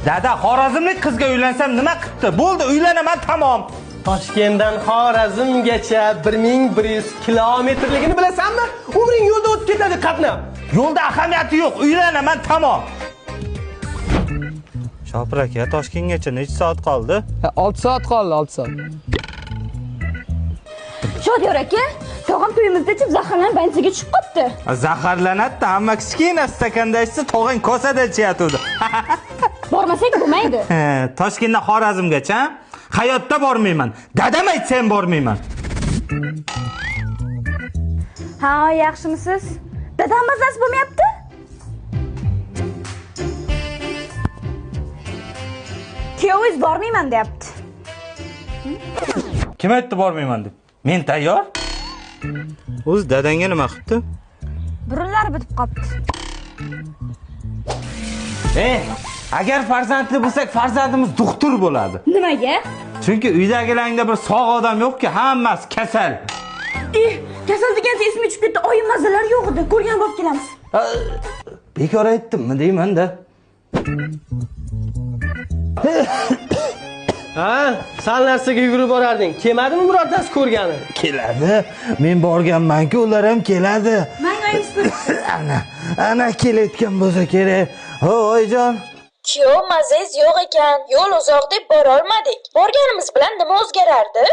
Dada, Xorazmlik qizga uylansam nima qipti? Bo'ldi, uylanaman, tamom. Toshkentdan Xorazmgacha 1100 kilometrligini bilasanmi? Umring yo'lda o'tib ketadi qatnab. Yo'lda ahamiyati yo'q, uylanaman, tamom. Shopir aka, Toshkentgacha necha soat qoldi? 6 soat qoldi, 6 soat. Shodiyor aka, tog'am to'yimizda ichib zaharlanib bansiga tushib qopti. Zaharlanadi-da, hamma kichkina stakanda ichsa, tog'ang kosada ichyatuvdi. Bormasak bo'lmaydi. Toshkentdan Xorazmgacha hayotda bormayman. Dadam aytsa ham bormayman. Ha, yaxshimisiz? Dadam mazasi bo'lmayapti? Kuyovingiz bormayman deyapti. Kim aytdi bormayman deb? Men tayyor. O'z dadangga nima qilibdi? Burunlari bitib qopti. Agar farzandli bo'lsak, farzandimiz doktor bo'ladi. Nimaga? Chunki uydagilarning bir sog' odam yo'qki, hammasi kasal. Kasal degansa esimga tushib ketdi. Oyim mazalari yo'q edi. Ko'rgan bo'lib kelamiz. Bekor aytdimmi deyman-da. Ha, sal narsaga yugurib borarding. Kelmadimi birortasi ko'rgani? Keladi. Men borganman-ku, ular ham keladi. Menga oyimsiz. Ana, ana kelayotgan bo'lsa kerak. Ho, oyijon. Kuyov mazangiz yo'q ekan. Yo'l uzoq deb bora olmadik. Borganimiz bilan nima o'zgarardi?